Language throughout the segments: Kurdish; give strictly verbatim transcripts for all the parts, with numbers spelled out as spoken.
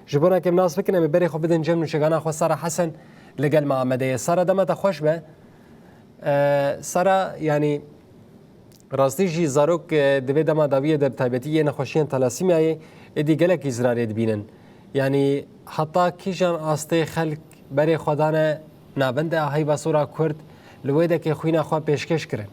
Ji bo rêkê em nas bikin, em ê berê xwe bidin cem nûçegana xwe Sara Hesen li gel me Amedê ye. Sara, dema te xweş be. Ee, Sara, yanî rastî jî zarok, e, di vê dema dawiyê de bi taybetî yê nexweşiyên talasîmyayê êdî gelekî zirarê dibînin. Yanî heta kîjan astê xelk berê xwe dane navenda Heyva Sora Kurd li wê dekê xwîna xwe pêşkêş kirin?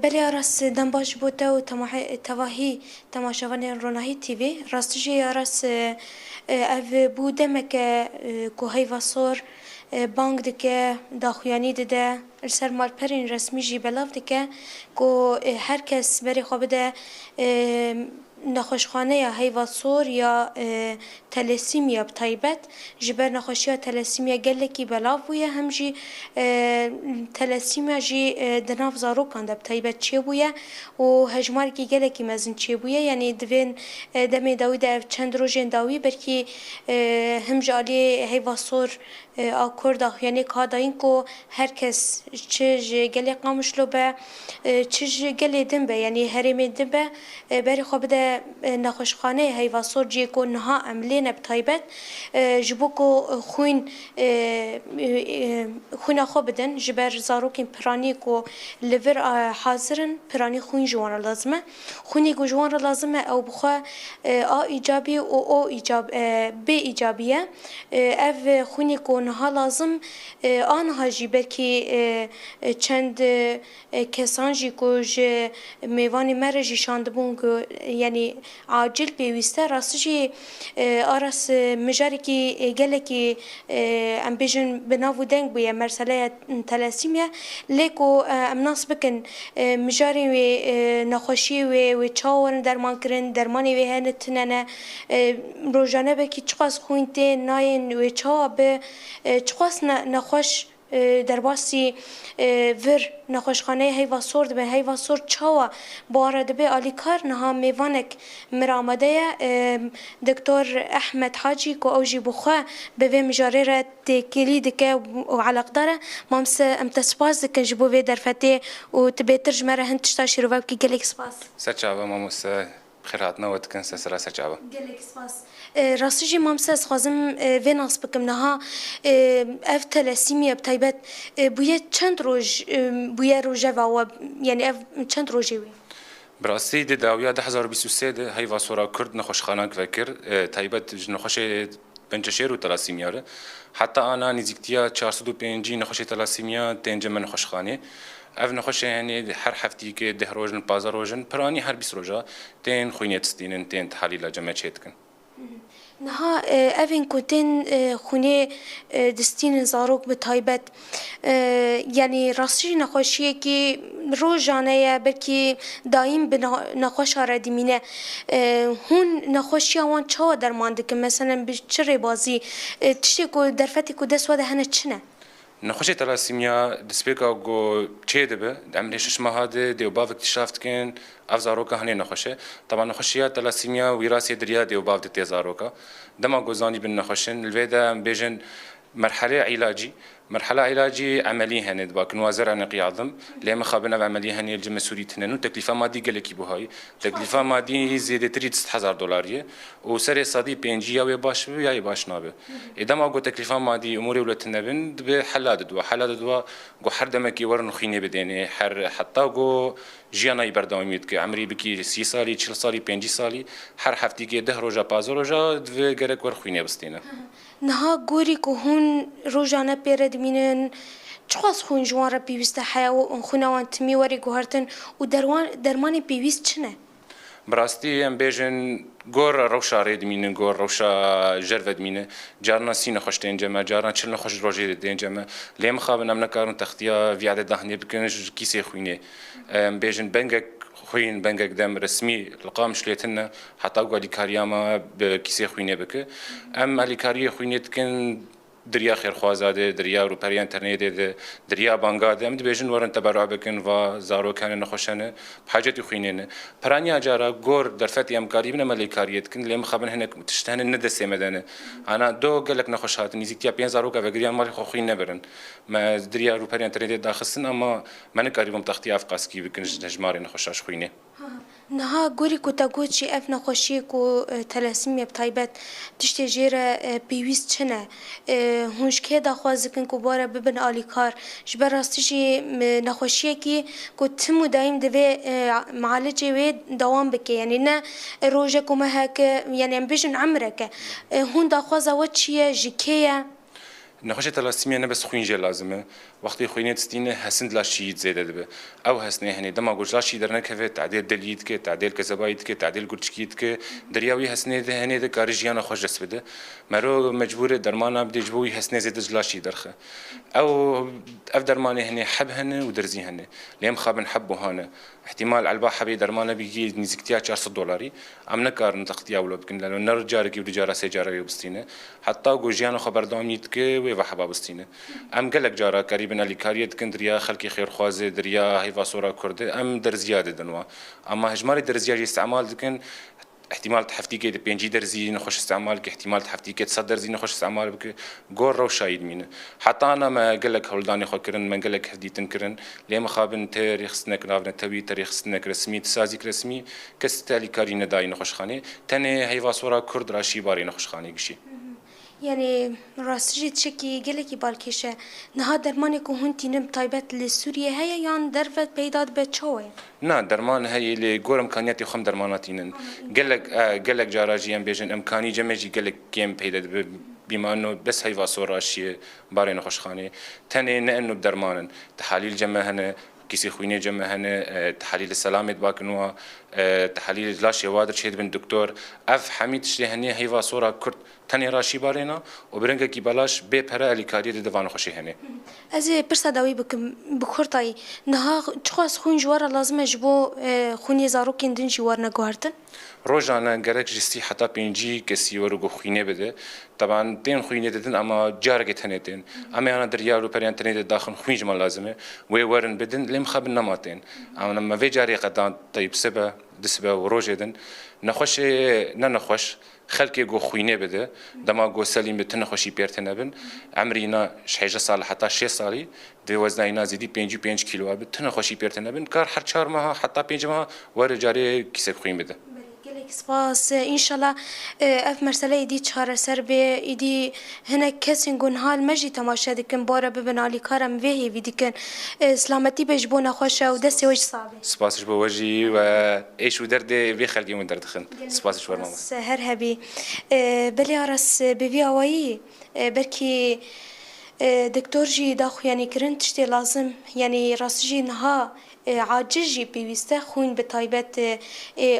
Belê Aras, dem baş ji bo te û temahe-, tevahî temaşevanên Ronahî T V. Rastî jî Aras, e, e, ev bû demeke, e, ku Heyva Sor, e, bang dike, daxuyanî dide, li ser malperên resmî jî belav dike ku, e, her kes berê xwe bide, e, nexweşxaneya Heyva Sor ya, e, telesîmya bi taybet, ji ber nexweşiya telesîmya gelekî belav bûye, hem jî, e, telesîmya jî, e, di nav zarokan de bi taybet çêbûye û hejmarekî gelekî mezin çêbûye. Yanî di vên, e, demê dawî de ev çend rojên dawî belkî, e, him ji alî Heyva Sor, e, a Kurda xuyanê ka dayîn ku her kes çi ji gelê Qamişlo be, e, çi ji gelê din be, yanî herêmê din be, e, berê xwe bide, e, nexweşxaneyê Heyva Sor, cihê ku niha em lê ne bi taybet, e, ji bo ku xwîn, e, e, e, xwîna xwe bidin, ji ber zarokên piranî ku li vir, e, hazir in, piranî xwîn ji wan re lazim e. Xwînê ku ji wan re lazim e, ew bi xwe, e, A îcabî û O îcab-, e, B îcabî ye. E, ev xwînê ku niha lazim, e, aniha jî belkî, e, e, çend, e, kesan jî ku ji mêvanê me re jî şandibûn ku, e, yanî acil pêwîst e. Rastî jî, e, Aras, e, mijarekî, e, gelekî, e, em bêjin bi nav û deng bûye, meseleya telesîmya. Lê ku, e, em nas bikin, e, mijarê wê, e, nexweşiyê wê, wê çawa werin derman kirin, dermanê wê hene tune ne, e, rojane belkî çiqas xwîn tên nayên, wê çawa bi, e, çiqas ne-, nexweş, e, derbasî, e, vir nexweşxaneyê Heyva Sor dibe. Heyva Sor çawa bi wan re dibe alîkar? Niha mêvanek mir amade ye, e, Doktor Ehmed Hacî, ku ew jî bi xwe bi vê mijarê re têkilî dike û eleqdar e. Mamse, em te spas dikin ji bo vê derfetê û tu bêtir ji me re hin tişta şîrove bikî. Gelek spas. Ser çava mamoste. Bi xêr hatina we dikin, ser sera ser çava. Gelek spas. E, rastî jî mamse, ez xwazim, e, vê nas bikim. Niha, e, ev telesîmya bi taybet, e, bûye çend roj, e, bûye rojeva we, yanî ev çend rojê wê? Bi rastî di dawiya du hezar û bîst û sê de Heyva Sora Kurd nexweşxanak vekir, e, taybet ji nexweşê penceşêr û telasîmya re. Heta ana nêzîktiya çar sed û pêncî nexweşê telasîmya tên cem me nexweşxanê. Ev nexweşê henê her heftîkê deh roj in, pazdeh roj in, piranî her bîst roja tên xwînê distînin, tên tehelîla cem me çêdikin. Niha, e, evên ku tên, e, xwînê, e, distînin zarok bi taybet, e, yanî rastî jî nexweşiyekî rojane ye, belkî dayîm bi ne-, nexweşa re dimîne. E, hûn nexweşiya wan çawa derman dikin? Meselen bi çi rêbazî? E, tiştê ku derfetê ku dest we de hene çi ne? Nexweşê telasîmya destpêka ku çê dibe, di emrê şeş meha de dê û bav îktîşaf dikin, ev zaroka hinê nexweş e. Teba nexweşiya telasîmya wîrasê di riya dê û bav de tê zaroka. Dema ku zanîbin nexweş in, li vê de em bêjin merhelê îlacî. Merhela îlacî emelî hene, diba ki nuwaze reneqî adim. Lê mixabin ev emelî hene li cem me Sûrî tune nû. Teklîfa madî gelekî buhayî. Teklîfa madî zêdetirî du sed hezar dolarî ye. Û serê sedî pêncî ya wê baş bibe ya yê baş nabe. Ê dema ku teklîfa madî umûrê wile tune bin, dibe hela diduwa. Hela diduwa ku her demekê werin xwînê bidênê. Her heta ku jiyana yî berdewamî dike. Emrî bikî sî salî, çil salî, pêncî salî. Her heftîkê deh roja, pazdeh roja divê gerek wer xwînê bistîne. Niha gorî ku hûn rojane pê re dimînin, çiqas xwîn ji wan re pêwîst e heya û xwîna wan timî were guhertin û derwan, dermanên pêwîst çi ne? Bi rastî em bêjin gor rewşa rê dimînin, gor rewşa jer vedimîne. Carna sî nexweş tên cem me, carna çil nexweş rojê de tên cem me. Lê mixabin em nekarin textiya vîyadê dahnê bikin ji kîsê xwînê. Em bêjin bengek xwîn, bengek dem resmî li Qamişlê tune, heta ku alîkariya me bi kîsê xwînê bike. Em alîkariyê xwînê dikin Diriya xêrxwaza de, diriya rûperiya înternetê de, diriya banga de, em dibêjin werin teberû bikin, va zarok hene nexweş hene, bi hacetî xwînê ne. Piraniya cara gor derfetê em karîbin em alîkariyê dikin, lê mixabin hinek tişt hene ne destê me de ne. Ana do gelek nexweş hatin, nîzîktiya pênc zaroka vegiriyan malê xwe xwîn nebirin. Me diriya rûperiya înternetê daxistin, ama me nekarîbûn textiya ev qaskî bikin ji hejmarê nexweşa ji xwînê. Niha gorî ku te got jî ev nexweşiyê ku, e, telasîmya bi taybet tiştê jê re, e, pêwîst çi ne? E, hûn ji kê daxwaz dikin ku bi we re bibin alîkar? Ji ber rastî jî, e, nexweşiyekî ku tim û daîm divê, e, mialicê wê dewam bike. Yanî ne rojek û meheke, yanî em bêjin emreke. E, hûn daxwaza we çi ye? Ji kê ye? Nexweşê telasîmiyê ne bes xwîn jê lazim e. Wextê xwînê distîne, hesin di laşiyî zêde dibe. Ew hesnê henê dema ku ji laşî dernekeve, tadêl diliyî dike, tadêl kezebayî dike, tadêl gurçikî dike. Deriya wî hesnê de henê de kare jiyana xwe ji dest bide. Mero mecbûr e dermana bide ji bo wî hesnê zêde ji laşî derxe. Ew, ev dermanê henê heb hene û derzî hene. Lê em xabin heb buha ne. Îhtîmal elba hebê dermane bigî nîzîktiya çar sed dolarî. Em nekarin textiya wilo bikin. Lelo ne carekî û du cara sê cara wê bistîne. Heta ku jiyana xwe berdewamî dike wê ve heba bistîne. Em gelek cara karîbin alîkariyê dikin diriya xelkê xêrxwazê, diriya heyva sora Kurd e. Em derziya didin wa. Ama hejmarê derziya jî îstemal dikin. Îhtîmal di heftîkê di pêncî derzî nexweş îstemal bike, îhtîmal di heftîkê di sed derzî nexweş îstemal bike. Gor rewşa yî dimîne. Heta ana me gelek hewldanê xwe kirin, me gelek hevdîtin kirin. Lê mixabin tê rêxistinek navnetewî, tê rêxistinek resmî, tê sazîk resmî, kes tê alîkarî nedayî nexweşxanê. Tenê heyva sora Kurd raşî barê nexweşxanê gişî. Yanî rastî jî tiştekî gelekî balkêş e. Niha dermanê ku hûn tînin bi taybet li Sûriyê heye yan derve peyda dibe, çawa ye? Na, derman heye lê gor imkaniyetê xwe em dermana tînin. Gelek, e, gelek cara jî em bêjin imkanî cem e jî gelek kêm peyda dibe. Bîmano bes heyva sor raşiye barê nexweşxanê. Tenê ne eno bi derman in. Tehalîl cem e hene, kîsê xwînê cem e hene, e, tehalîl selamê dibakin wa, e, tehalîl laşê wa dir çê dibin doktor. Ev hemî tiştê henê heyva sora Kurd tenê raşî barêna û bi rengekî belaş bê pere alîkariyê dide van nexweşê henê. Ez ê pirsa dawî bikim, bi kurtayî. Niha çiqas xwîn ji we re lazim e ji bo, e, xwînê zarokên din jî werine guhertin? Rojane gerek ji sî heta pêncî kesî were ku xwînê bide. Teban tên xwînê didin ama careke tenê tên. Em ê ana diriya rûperiyan tenê de daxin xwîn ji me lazim e. Wê werin bidin, lê mixabin nema tên. Ama me vê carê qedan teyb sibe, di sibe û rojê din. Nexweşê, ne nexweş, xelkê ku xwînê bide, dema ku Selîm bi ti nexweşî pêr têne bin, emrî îna ji hêja sal heta şêst salî, divê wezna îna zêdî pêncî û pênc kîlo be, ti nexweşî pêr têne bin, kar her çar meha heta pênc meha were carê kîsek xwîn bide. Belê, gelek spas. Înşallah, e, ev mesele êdî çareser bê, êdî hinek kesên ku niha li me jî temaşe dikin, bi we re bibin alîkar, em vê hêvî dikin. E, silametî be ji bo nexweşa û destê we jî sax be. Spas ji bo we jî we êş û derdê vê xelkê min derdixin. Gelek spas ji we re mama. Spas, her hebî. E, belê Aras, bi vî awayî, e, belkî, e, doktor jî da xuyanî kirin tiştê lazim, yanî rastî jî niha, e, acil jî pêwîst e xwîn bi taybet, e,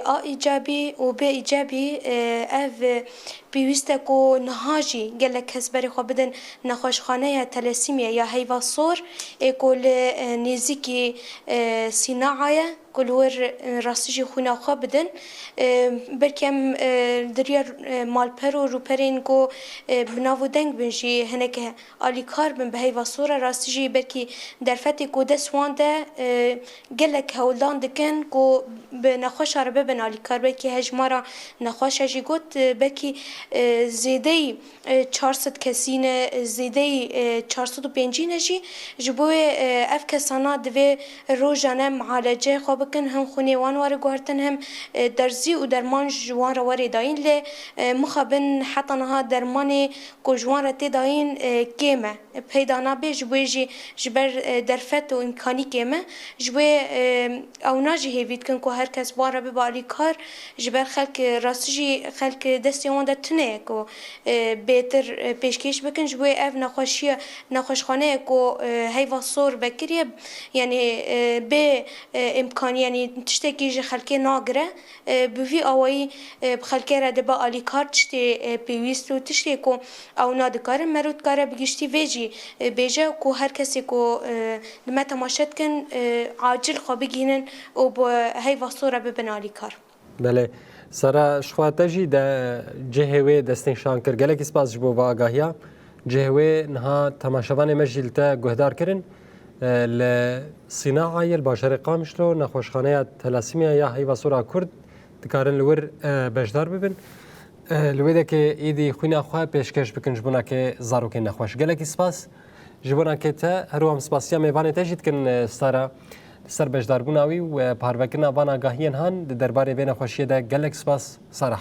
A îcabî û B îcabî, e, ev, e, pêwîst e ku niha jî gelek kes berê xwe bidin nexweşxaneya telesîmiyê ya heyva sor, ê ku li, e, nêzîkî, e, Sînaa ye. Ku li wir, e, rastî jî xwîna xwe bidin. E, belkî em, e, di riya, e, malper û rûperên ku, e, bi nav û deng bin jî hinek alîkar bin bi heyva sor re, rastî jî belkî derfetê ku dest wan de, e, gelek hewldan dikin ku bi nexweşa re bibin alîkar. Belkî hejmara nexweşa jî got, e, belkî, e, zêdeyî e, çar sed kesî ne, e, zêdeyî, e, çar sed û pêncî ne jî. Ji bo wê, e, ev kesana divê rojane mialece xwe bikin, him xwînê wan were guhertin, him, e, derzî û derman ji wan re were dayîn. Lê, e, mixabin heta niha dermanê ku ji wan re tê dayîn, e, kêm e. Peyda nabe, ji bo wê jî ji ber, e, derfet û îmkanî kêm e. Ji bo wê, e, ew na jî hêvî dikin ku her kes bi wan re bibe alîkar. Ji ber xelk, e, rastî jî xelk, e, destê wan de tune ye ku, e, bêtir, e, pêşkêş bikin. Ji bo wê ev nexweşiye, nexweşxaneyê ku, e, heyva sor vekiriye, yanî, e, bê, e, îmkanî, yanî tiştekî ji xelkê nagire. E, bi vî awayî, e, bi xelkê re dibe alîkar tiştê, e, pêwîst û tiştê ku ew nadikare, mero dikare bi giştî vê jî, e, bêje ku her kesê ku, e, li me temaşe dikin, e, acil xwe bigihînin û bi heyva sor re bibin alîkar. Belê. Sara, ji xwe te jî de cihê wê destnîşan kir. Gelekî spas ji bo va agahiya. Cihê wê niha temaşevanê me jî li te guhdar kirin. E, li Sînaayê li bajarê Qamişlo nexweşxaneya Telasîmya ya Heyva Sor a Kurd dikarin li wir, e, beşdar bibin. E, li wê dekê êdî xwîna xwe pêşkêş bikin ji bo nakê zarokên nexweş. Gelekî spas ji bo nakê te, her wiha em spasiya mêvanê te jî dikin, e, Sara, li ser beşdarbûna wî û, e, parvekirina van agahiyên han di derbarê vê nexweşiyê de. Gelek spas, Sara.